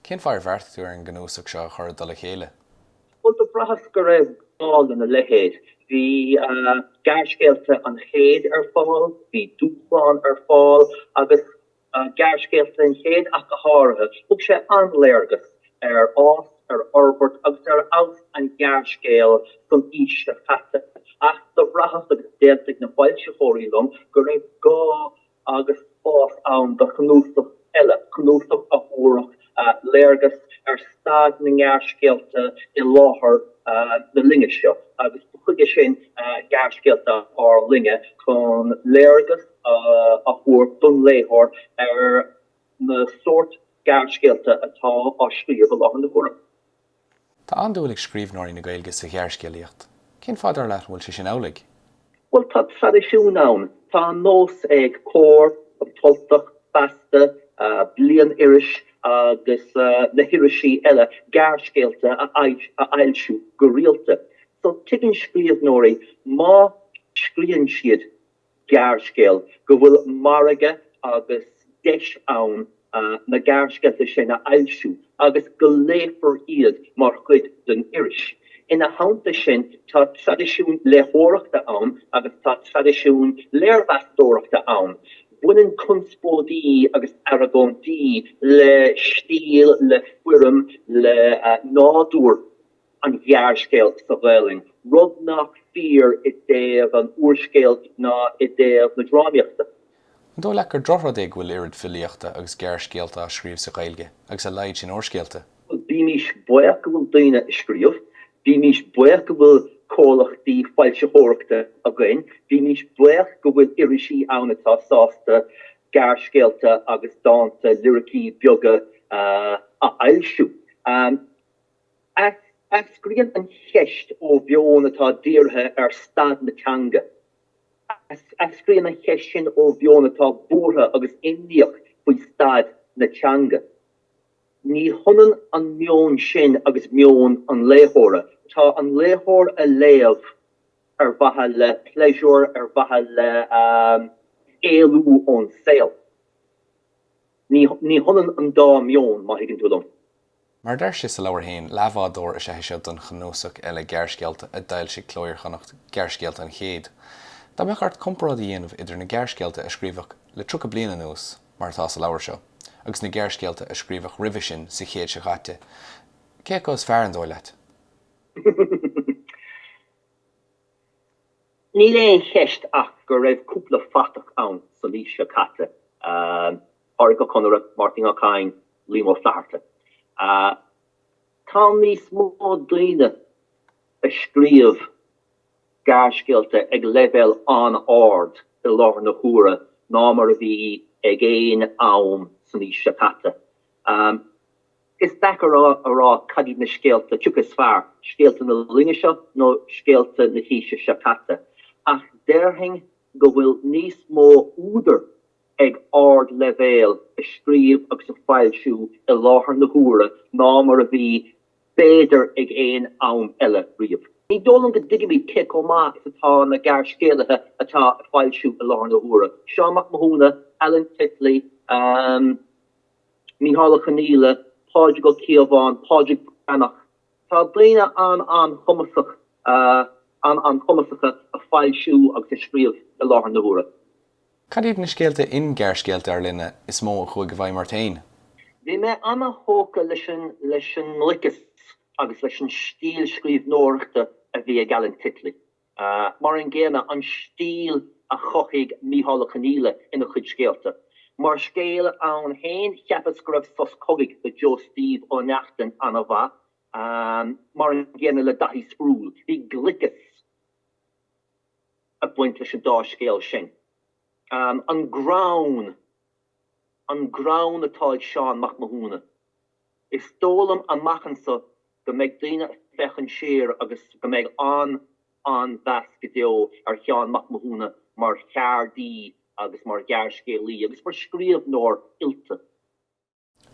Cén fáth ar bheartaigh tú ar an gcnuasach seo a chur i dtoll a chéile? Bhuel, do bhraitheas go raibh gá lena leithéid. Bhí Gearrscéalta an Chéid ar fáil, bhí Dúshlán ar fáil agus Gearrscéalta an Chéid ach go háirithe. Thug sé an-léargas ar fhás, ar fhorbairt agus ar fheabhas an ghearrscéil san aois seo caite. Ach do bhraitheas, agus d'aontaigh na foilsitheoirí liom, go raibh gá agus spás ann do chnuasach eile, cnuasach a thabharfadh léargas ar staid na ngearrscéalta i láthair na linne seo, agus ba chuige sin Gearrscéalta ár Linne, chun léargas a thabhairt don léitheoir ar na sórt gearrscéalta atá á scríobh i láthair na huaire. Tá an-dúil ag scríbhneoirí na Gaeilge sa ghearrscéalaíocht. Cén fáth, dar leat, a bhfuil sé sin amhlaidh? Bhuel, tá traidisiún ann. Tá an nós ag Comhar, An tUltach, Feasta, Bliain-Iris agus na hirisí eile gearrscéalta a fhoilsiú go rialta. So, tuigeann scríbhneoirí má scríobhann siad gearrscéal, go bhfuil margadh agus deis ann na gearrscéalta sin a fhoilsiú agus go léifear iad mar chuid den iris. Ina theannta sin, tá traidisiún léitheoireachta ann agus tá traidisiún léirmheastóireachta ann. Baineann conspóidí agus argóintí le stíl, le foirm, le nádúr an ghearrscéil sa Ghaelainn, rud nach fíor i dtaobh an úrscéil ná i dtaobh na drámaíochta. An dóigh leat gur drochrud é go bhfuil oiread filíochta agus gearrscéalta á scríobh sa Ghaeilge agus a laghad sin úrscéalta? Bímís buíoch go bhfuil daoine ag scríobh, bímís buíoch go bhfuil comhlachtaí foilsitheoireachta againn, bímís buíoch go bhfuil irisí ann atá sásta gearrscéalta agus dánta, liricí beaga a fhoilsiú. Eascraíonn an cheist ó mheon atá dírithe ar staid na teanga. Eascraíonn an cheist sin ó mheon atá buartha agus imníoch faoi staid na teanga. Ní hionann an meon sin agus meon an léitheora. Tá an léitheoir ag léamh ar mhaithe le pléisiúr, ar mhaithe le éalú ón saol. Ní hionann an dá mheon, má thuigeann tú liom. Mar a deir sé sa leabhar féin, leathbhádóir is ea é seo don chnuasach eile gearrscéalta a d'fhoilsigh Cló Iar-Chonnacht, Gearrscéalta an Chéid. Dá mbeadh ort comparáid a dhéanamh idir na gearrscéalta a scríobhadh le 30 bliain anuas, mar atá sa leabhar seo, agus na gearrscéalta a scríobhadh roimhe sin sa chéad seo caite, cé acu is fearr, an dóigh leat? Níl aon cheist ach go raibh cúpla fathach ann san aois seo caite. Pádraic Ó Conaire, Máirtín Ó Cadhain, Liam Ó Flaithearta. Tá níos mó daoine ag scríobh gearrscéalta ag leibhéal an-ard i láthair na huaire ná mar a bhí ag aon am san aois seo caite. Is deacair a rá cad iad na scéalta, cé acu is fearr, scéalta na linne seo nó scéalta na haoise seo caite, ach déarfainn go bhfuil níos mó údar ag ardleibhéal ag scríobh agus ag foilsiú i láthair na huaire ná mar a bhí b'fhéidir ag aon am eile riamh. Ní dóigh liom go dtuigimid cé chomh maith is atá na gearrscéalaithe atá ag foilsiú i láthair na huaire, Seán Mac Mathúna, Alan Titley, Micheál Ó Conghaile, Pádraig Ó Cíobháin, Pádraic Breathnach. Tá daoine an-an-chumasach, an-an-chumasacha ag foilsiú agus ag scríobh i láthair na huaire. Cad iad na scéalta in Gearrscéalta ár Linne is mó a chuaigh i bhfeidhm ort féin? Bhí mé ana-thógtha leis an leis an ngliceas agus leis an stíl scríbhneoireachta a bhí ag Alan Titley. Mar an gcéanna, an stíl a chothaigh Micheál Ó Conghaile ina chuid scéalta. Mar scéal ann féin, cheapas go raibh Sos Cogaidh le Joe Steve Ó Neachtain ana-mhaith, mar an gcéanna le Daithí Sproule. Bhí gliceas ag baint leis an dá scéal sin. An greann, an greann atá ag Seán Mac Mathúna. Is dóigh liom amach anso go mbeidh daoine ag féachaint siar agus go mbeidh an-an-mheas go deo ar Sheán Mac Mathúna mar cheardaí agus mar ghearrscéalaí agus mar scríbhneoir oilte.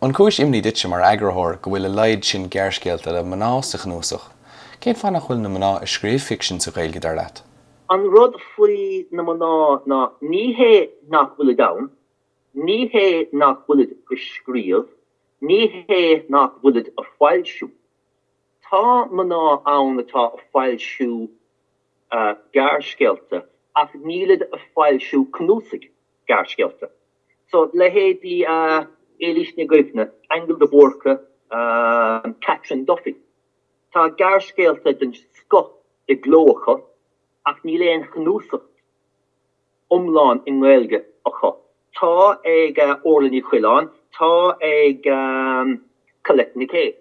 An cúis imní duitse mar eagarthóir go bhfuil a laghad sin gearrscéalta le mná sa chnuasach? Cén fáth nach bhfuil na mná ag scríobh ficsin sa Ghaeilge, dar leat? An rud faoi na mná ná ní hé nach bhfuilid ann, ní hé nach bhfuilid ag scríobh. Ní hé nach bhfuilid a foilsiú. Tá mná ann atá a foilsiú gearrscéalta ach nílid a foilsiú cnuasaigh gearrscéalta. So, leithéidí Éilís Ní Dhuibhne, Aingeal de Búrca, Catherine Duffy. Tá gearrscéalta den scoth i gcló acu ach níl aon chnuasach iomlán i nGaeilge acu. Tá ag Orla Ní Choileáin, tá ag Colette Nic Aoidh.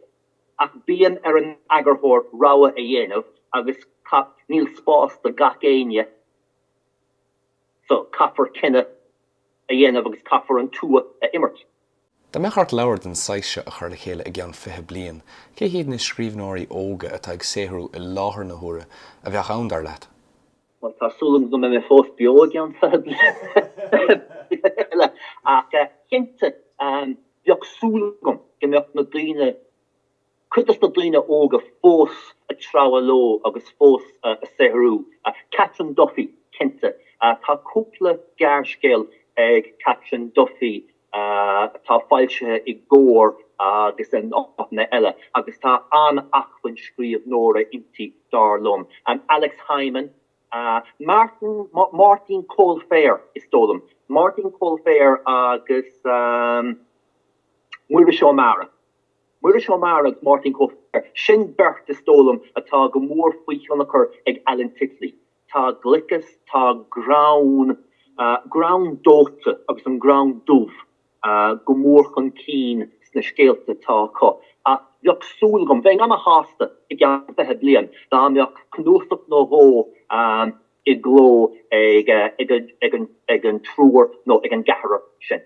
Ach bíonn ar an eagarthóir rogha a dhéanamh agus níl spás do gach éinne so caithfear cinneadh a dhéanamh agus caithfear an tua a imirt. Dá mbeadh ort leabhar den saghas seo a chur le chéile i gceann 20 bliain, cé hiad na scríbhneoirí óga atá ag saothrú i láthair na huaire a bheadh ann, dar leat? Bhuel, tá súil agam go mbeidh mé fós beo i gceann 20 bliain eile, ach cinnte, bheadh súil agam go mbeadh na daoine, cuid dos na daoine óga fós ag treabhadh leo agus fós ag saothrú. Catherine Duffy, cinnte. Tá cúpla gearrscéal ag Catherine Duffy atá foilsithe i gComhar agus in áiteanna eile agus tá an-acmhainn scríbhneora inti, dar liom. Alex Hyman, Martin, Máirtín Coilféir, is dóigh liom. Máirtín Coilféir agus Muiris Ó Meára. Muiris Ó Meára agus Máirtín Coilféir, sin beirt, is dóigh liom, atá go mór faoi thionchar ag Alan Titley. Tá gliceas, tá greann, greann dóite agus an greann dubh go mór chun cinn sna scéalta atá acu. Ach bheadh súil agam, bheinn ana-shásta i gceann 20 bliain dá mbeadh cnuasach nó dhó i gcló ag an triúr nó ag an gceathrar sin.